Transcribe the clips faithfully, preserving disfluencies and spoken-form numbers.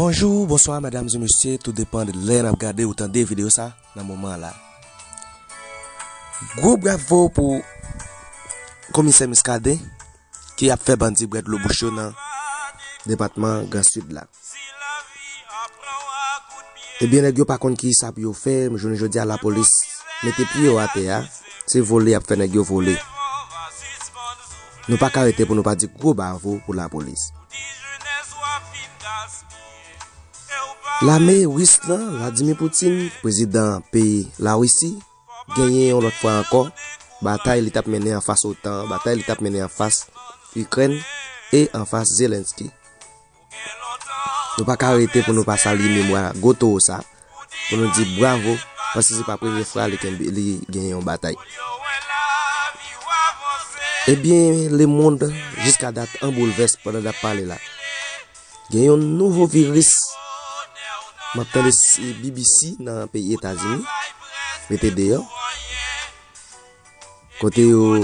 Bonjou, bonswa, medam e mesye, tou depann de lè n ap gade ou tande videyo sa nan moman la. Gwo bravo pou komisè Muscadin ki ap fè bandi bwè dlo bouch yo nan depatman Gran Sid la. Ebyen, nèg yo pa konn ki sa pou yo fè, jounen jodi a lapolis mete pye yo atè a, se vole y ap fè nèg yo vole. Nou pa ka rete pou nou pa di gwo bravo pou lapolis. Lame ris lan, Vladimir Putin, prezidan peyi Larisi, genyen yon lòt fwa ankò batay li t ap mennen anfas OTAN, batay li t ap mennen anfas Ikrèn e anfas Zelensky. Nou pa ka rete pou nou pa salye memwa gwo towo sa, pou nou di bravo, paske se pa premye fwa li kenbe, li genyen yon batay. Ebyen, lemonn jiska dat an boulvès pandan n ap pale la. Gen yon nouvo viris. M ap tande se B B C nan peyi Etazini. Mete deyò. Kote yo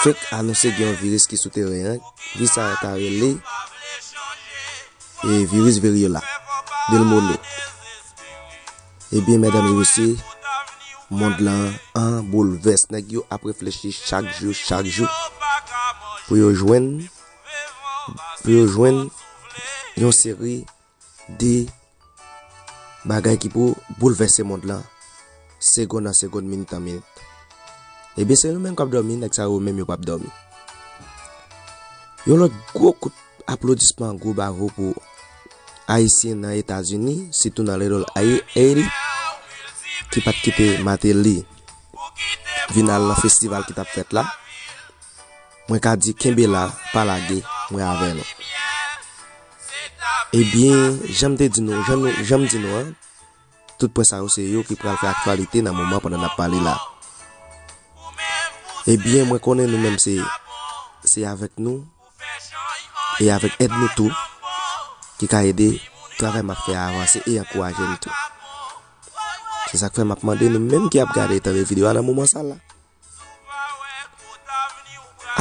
fenk anonse gen yon viris ki sou teren an. Viris sa ta rele e viris Variola, Del Mono. Ebyen, medam e mesye, mond lan an boulvès. Nèg yo ap reflechi chak jou, chak jou, pou yo jwenn, pou yo jwenn yon seri de bagay ki pou boulvèse mond lan, segonn an segonn, minit an minit. Ebyen, se nou menm k ap dòmi, nèg sa yo menm yo p ap dòmi. Yon lòt gwo kout aplodisman, gwo bravo pou Ayisyen nan Etazini, sitou nan Little Haiti, ki pa t kite Martelly vin al nan festival ki t ap fèt la. Mwen ka di, kenbe la, pa lage, mwen avè nou. Ebyen, jan m te di nou, jan nou, jan m di nou an, tout pwen sa yo se yo ki pral fè aktyalite nan moman pandan n ap pale la. Ebyen, mwen konnen nou menm se, se avèk nou e avèk èd nou tou ki ka ede travay m ap fè a avanse e ankouraje m tou. Se sa k fè m ap mande nou menm ki ap gade e tande videyo a nan moman sa la,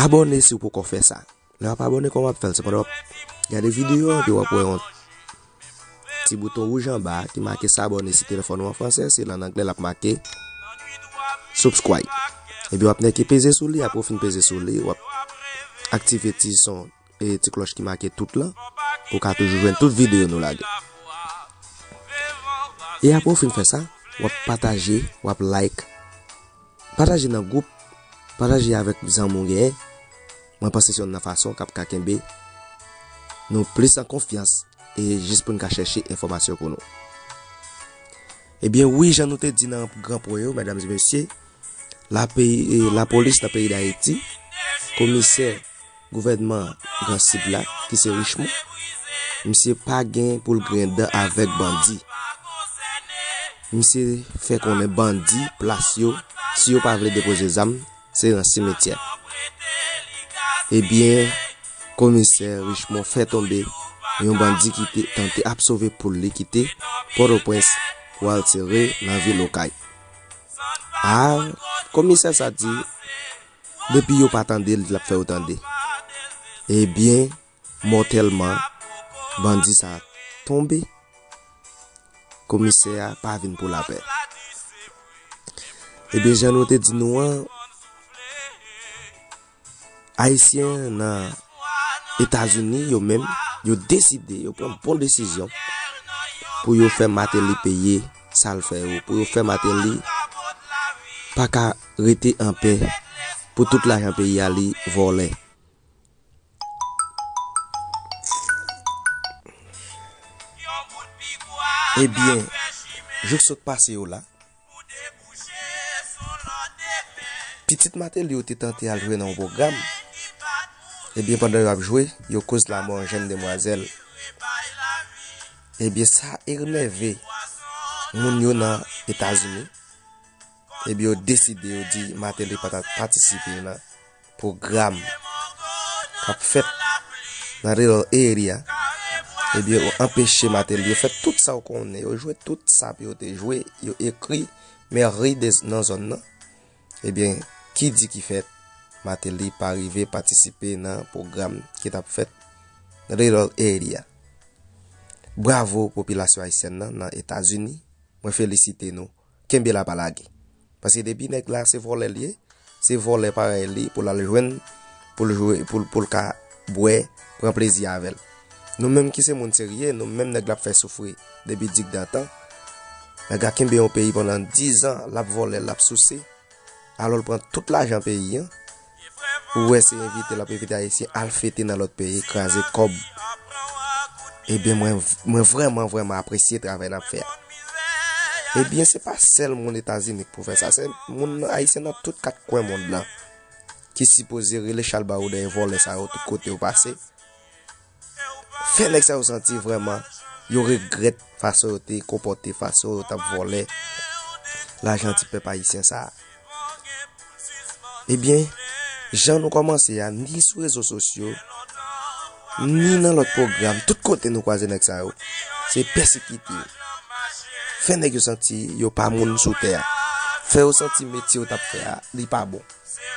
abòne si w poko fè sa. Lè w ap abòne, kòman w ap fè l? Se pandan w ap gade videyo a, epi w ap wè yon ti bouton wouj anba a ki make s'abonner si telefòn ou an fransè, si l an anglè, l ap make subscribe. Epi w ap nèke peze sou li, apre w fin peze sou li, w ap aktive ti son e ti klòch ki make tout lan, pou w ka toujou jwenn tout videyo nou lage. E apre w fin fè sa, w ap pataje, w ap like, pataje nan gwoup, pataje avèk zanmi w genyen. Mwen panse se youn nan fason k ap ka kenbe nou plis an konfyans e jis pou n ka chèche enfòmasyon pou nou. Ebyen wi, jan nou te di nan gran pwen yo, medam e mesye, la peyi, e, lapolis nan peyi Dayiti, komisè gouvènman Gran Sid la, ki se Richemond, misye pa gen pou l griyen dan avèk bandi. Misye fè konnen bandi, plas yo, si yo pa vle depoze zam, se nan simityè. Ebyen, komisè Richemond fè tonbe yon bandi ki te tante ap sove poul li ki te Pòtoprens pou al tire nan vil Okay. A, komisè sa di, depi yo pa tande l, l ap fè yo tande. Ebyen, mòtèlman, bandi sa tonbe. Komisè a pa vin pou lapè. Ebyen, jan nou te di nou an, Ayisyen nan Etazini, yo menm, yo deside, yo pran bon desizyon pou yo fè Martelly peye sa l fè yo, pou yo fè Martelly pa ka rete anpè pou tout lajan peyi a li vòlè. Ebyen, jouk sot pase yo la, pitit Martelly yo te tante al jwe nan yon pwogram. Ebyen, pandan yo ap jwe, yo koz lanmò yon jèn demwazèl. Ebyen, sa enève moun yo nan Etazini. Ebyen, yo deside, yo di Martelly pa ta patisipe nan pwogram k ap fèt nan Little Haiti a. Ebyen, yo anpeche Martelly, yo fè tout sa yo konnen, yo jwe tout sa pou yo te jwe, yo ekri mèri de, nan zòn nan. Ebyen, ki di ki fèt, Martelly pa rive patisipe nan pwogram ki t ap fèt nan Little Haiti a. Bravo popilasyon ayisyèn nan nan Etazini. Mwen felisite nou. Kenbe la pa lage. Paske depi nèg la se vòlè l ye, se vòlè parèy li pou l al jwenn, pou l jwe, pou l, pou l ka bwè, pran plezi avè l. Nou menm ki se moun serye, nou menm nèg la ap fè soufri depi digdantan. Nèg la kenbe yon peyi pandan diz an, l ap vòlè, l ap souse. Alò l pran tout lajan peyi an. Ou wè se envite l ap envite Ayisyen al fete nan lòt peyi, kraze kòb. Ebyen, mwen, mwen vrèman, vrèman apresye travay n ap fè a. Ebyen, se pa sèl moun Etazini k pou fè sa, se moun Ayisyen nan tout kat kwen mond lan ki sipoze rele chalbawou dèyè vòlè sa yo tout kote yo pase. Fè nèg sa yo santi vrèman yo regrèt fason yo te konpòte, fason yo t ap vòlè lajan ti pèp ayisyen sa a. Ebyen, jan nou kòmanse a, ni sou rezo sosyo, ni nan lòt pwogram, tout kote nou kwaze nèg sa yo, se pèsekite yo. Fè nèg yo santi yo pa moun sou tè a. Fè yo santi metye yo t ap fè a, li pa bon.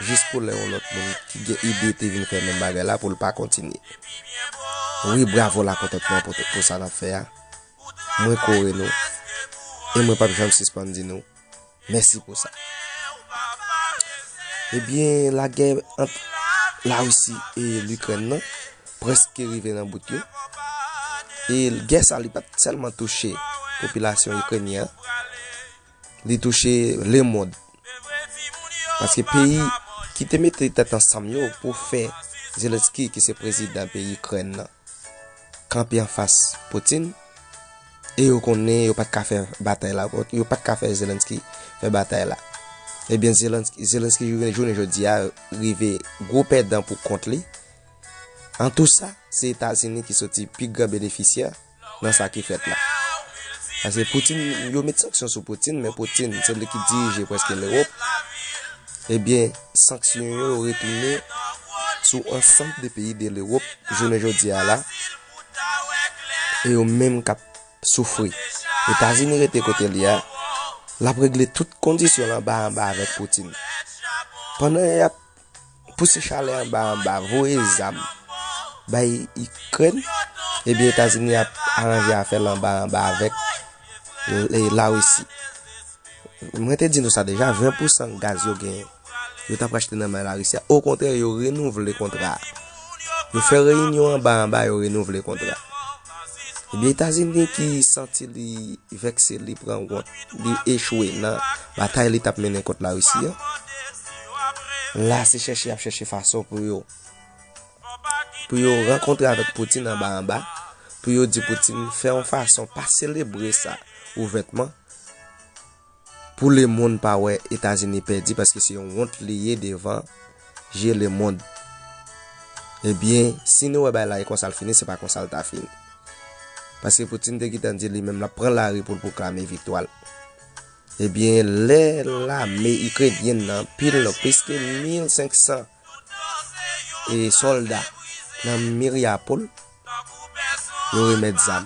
Jis pou lè yon lòt moun ki gen ide te vin fè menm bagay la pou l pa kontinye. Wi, bravo Lakontantman pou, pou sa n ap fè a. Mwen kore nou. E mwen p ap janm sispann di nou mèsi pou sa. Ebyen, lagè ant Larisi e Likrèn nan prèske rive nan bout yo. E gè sa, li pa t sèlman touche popilasyon ikrenyen an, li touche lemonn. Paske peyi ki te mete tèt ansanm yo pou fè Zelensky, ki se prezidan peyi Ikrèn nan, kanpe anfas Putin, e yo konnen yo pa t ka fè batay la, yo pa t ka fè Zelensky fè batay la. Ebyen, Zelensky, Zelensky jounen, jounen jodi a rive gwo pèdan pou kont li. An tou sa, se Etazini ki soti pi gran benefisyè nan sa ki fèt la. Paske Putin, yo met sanksyon sou Putin, men Putin, se li ki dirije prèske Lewòp. Ebyen, sanksyon yo retounen sou ansanm de peyi de Lewòp jounen jodi a la. E yo menm k ap soufri. Etazini rete kote li a, l ap regle tout kondisyon l anba anba avèk Putin. Pandan y ap pouse chalè anba anba, voye zam bay Ikrèn, ebyen Etazini ap aranje afè l anba anba avèk, e, Larisi. Mwen te di nou sa deja, ven pousan gaz yo genyen, yo t ap rachte nan men Larisi a. Okontrè, yo renouvle kontra a. Yo fè reyinyon anba anba, yo renouvle kontra a. Ebyen, Etazini ki santi li vèkse, li pran wont, li echwe nan batay li t ap mennen kont Larisi an. La, se chèche y ap chèche fason pou yo, pou yo rankontre avèk Putin anba anba, pou yo di Putin fè yon fason pa selebre sa ouvètman, pou lemonn pa wè Etazini pèdi, paske se yon wont li ye devan je lemonn. Ebyen, si nou wè bagay la e konsa l fini, se pa konsa l ta fini. Paske Putin te gentan di li menm l ap pran lari pou l pwoklame viktwa l. Ebyen, lè lame ikrenyèn nan pil plis ke mil senk san e sòlda nan Mariupol, yo remèt zam.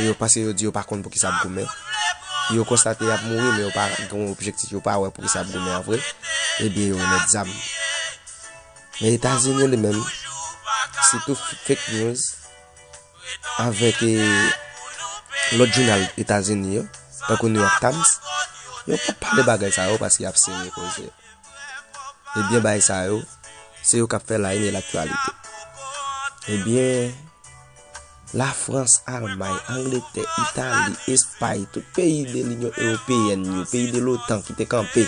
Yo, paske yo di yo pa konn poukisa ap goumen. Yo konstate y ap mouri, men yo pa gen yon objektif, yo pa wè poukisa ap goumen an vre. Ebyen, yo remèt zam. Men Etazini li menm, sitou fake news, avèk, e, lòt jounal Etazini yo, tankou New York Times, yo p ap pale bagay sa yo paske y ap sere koze. Ebyen, bagay sa yo, se yo k ap fè la une e laktyalite. Ebyen, Lafrans, Almay, Angletè, Itali, Espay, tout peyi de Linyon Ewopeyèn yo, peyi de l'OTAN ki te kanpe,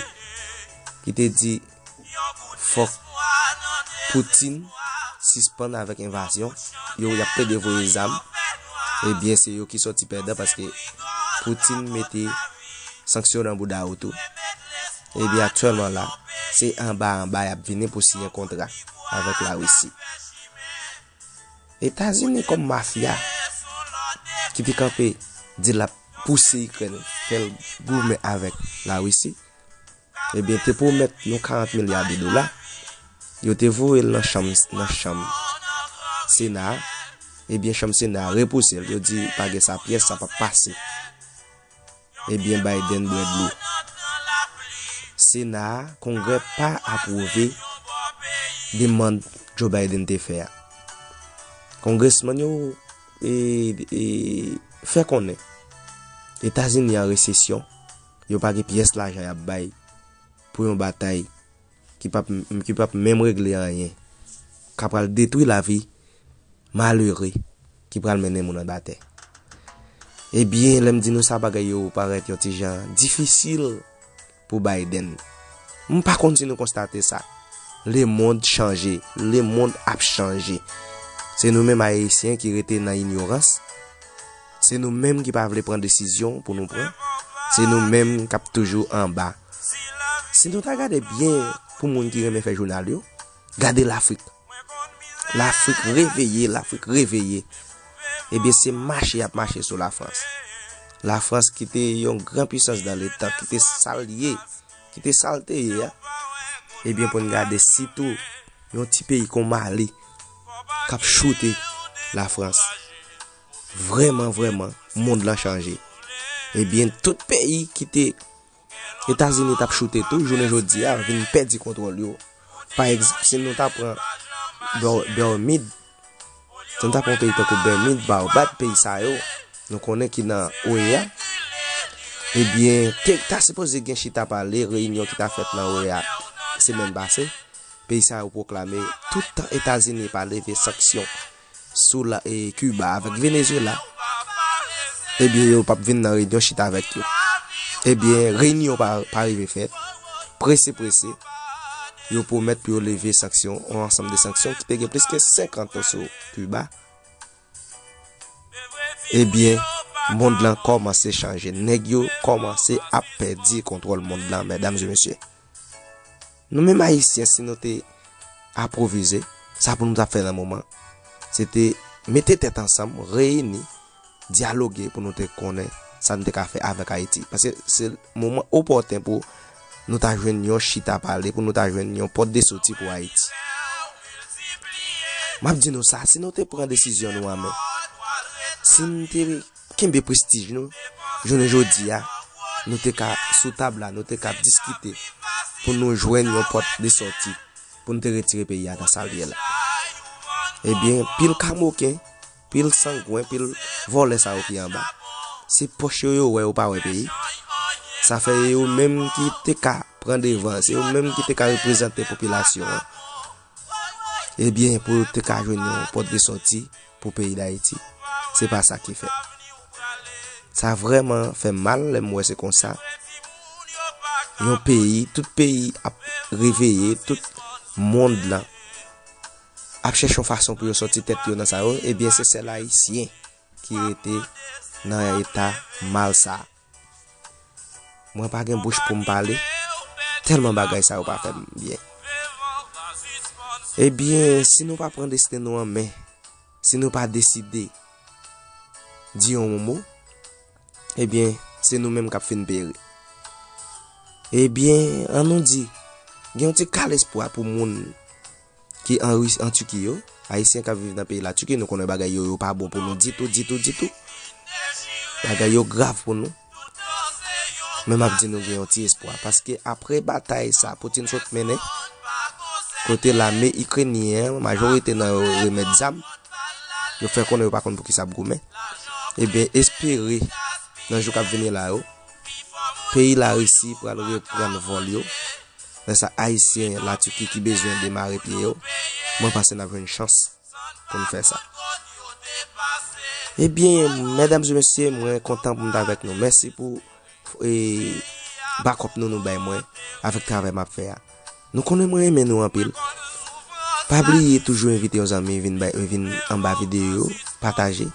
ki te di, fòk Putin sispann avèk envazyon. Yo, y ap plede voye zam. Ebyen, se yo ki sòti pèdan paske Putin mete sanksyon nan bouda yo tou. Ebyen, aktyèlman la, se anba anba y ap vini pou siyen kontra avèk Larisi. Etazini kòm mafya ki te kanpe di l ap pouse Ikrèn fè l goumen avèk Larisi, ebyen, te pwomèt yon karant milya de dola. Yo te voye l nan chanm, nan chanm Sena a. Ebyen, chanm Sena a repouse l. Yo di pa gen sa pyès, sa p ap pase. Ebyen, Biden bwè dlo. Sena a, Kongrè pa apwouve demann Joe Biden te fè a. Kongresmann yo e, e, fè konnen Etazini an resesyon, yo pa gen pyès lajan y ap bay pou yon batay ki p ap, ki p ap menm regle anyen, k ap pral detwi lavi malere ki pral mennen moun anba tè. Ebyen, lè m di nou sa, bagay yo parèt yon ti jan difisil pou Biden. M pa konn si nou konstate sa. Lemonn chanje, lemonn ap chanje. Se nou menm Ayisyen ki rete nan inyorans. Se nou menm ki pa vle pran desizyon pou nou pran. Se nou menm k ap toujou anba. Si nou ta gade byen pou moun ki renmen fè jounal yo, gade Lafrik. Lafrik reveye, Lafrik reveye. Ebyen, se mache y ap mache sou Lafrans. Lafrans ki te yon gran pwisans dan letan, ki te sa l ye, ki te sa l te ye a. Ebyen, pou n gade sitou yon ti peyi kon Mali k ap choute Lafrans. Vrèman, vrèman, mond lan chanje. Ebyen, tout peyi ki te Etazini t ap choute tou, jounen jodi a, vin pèdi kontwòl yo. Pa egzanp, si nou ta pran Bè-, Bèmid, si nou ta pran peyi tankou Bèmid, Barbad, peyi sa yo, nou konnen ki nan O E A, ebyen, te, ta sipoze gen chita pale, reyinyon ki ta fèt nan O E A semèn pase. Peyi sa yo pwoklame, toutan Etazini pa leve sanksyon sou la, e, Kiba avèk Venezuela, ebyen, yo p ap vin nan reyinyon chita avèk yo. Ebyen, reyinyon pa, pa rive fèt. Prese, prese, yo pwomèt pou yo leve sanksyon, yon ansanm de sanksyon ki te gen plis ke senkant an sou Kiba. Ebyen, mond lan kòmanse chanje. Nèg yo kòmanse ap pèdi kontwòl mond lan, medam e mesye. Nou menm Ayisyen, si nou te apwovize, sa pou nou t ap fè nan moman, se te mete tèt ansanm, reyini, dyaloge pou nou te konnen sa nou te ka fè avèk Ayiti. Paske se moman opòten pou nou ta jwenn yon chita pale, pou nou ta jwenn yon pòt de soti pou Ayiti. M ap di nou sa, si nou te pran desizyon nou an men, si nou te kenbe prestij nou, jounen jodi a, nou te ka sou tab la, nou te ka diskite pou nou jwenn yon pòt de sòti, pou nou te retire peyi a nan sa l ye la. Ebyen, pil kamoken, pil sangwen, pil vòlè sa yo ki anba, se pòch yo yo wè, yo pa wè peyi. Sa fè yo menm ki te ka pran devan, se yo menm ki te ka reprezante popilasyon an. Ebyen, pou yo te ka jwenn yon pòt de sòti pou peyi Dayiti. Se pa sa ki fèt. Sa vrèman fè m mal lè m wè se konsa. Yon peyi, tout peyi ap reveye, tout mond lan ap chèche yon fason pou yo sòti tèt yo nan sa yo, ebyen, se sèl Ayisyen ki rete nan eta mal sa. Mwen pa gen bouch pou m pale, tèlman bagay sa yo pa fè m byen. Ebyen, si nou pa pran desten nou an men, si nou pa deside di yon mo, ebyen, se nou menm k ap fin peri. Ebyen, an nou di, gen yon ti kal espwa pou moun ki an Ris-, an Tiki yo, Ayisyen k ap viv nan peyi Latiki, nou konnen bagay yo, yo pa bon pou nou ditou, ditou, ditou. Bagay yo grav pou nou. Men m ap di nou gen yon ti espwa, paske apre batay sa Putin sot mennen, kote lame ikrenyen an, majorite nan yo remèt zam, yo fè konnen yo pa konn pou ki sa ap goumen. Ebyen, espere nan jou k ap vini la yo, peyi Larisi pral reprann vòl yo. Lè sa Ayisyen Latiki ki bezwen demare pye yo, mwen panse n ap jwenn chans pou n fè sa. Ebyen, medam e mesye, mwen kontan pou m t avèk nou. Mèsi pou, e, bakòp nou nou bay mwen avèk travay m ap fè a. Nou konnen mwen renmen nou anpil. Pa bliye toujou envite yon zanmi vin bay, vin anba videyo yo, pataje.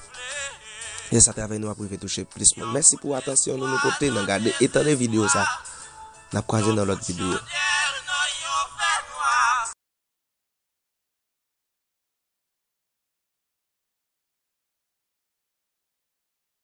Lè sa travay nou ap rive touche plis moun. Mèsi pou atansyon nou nou pote nan gade e tande videyo sa. N ap kwaze nan lòt videyo.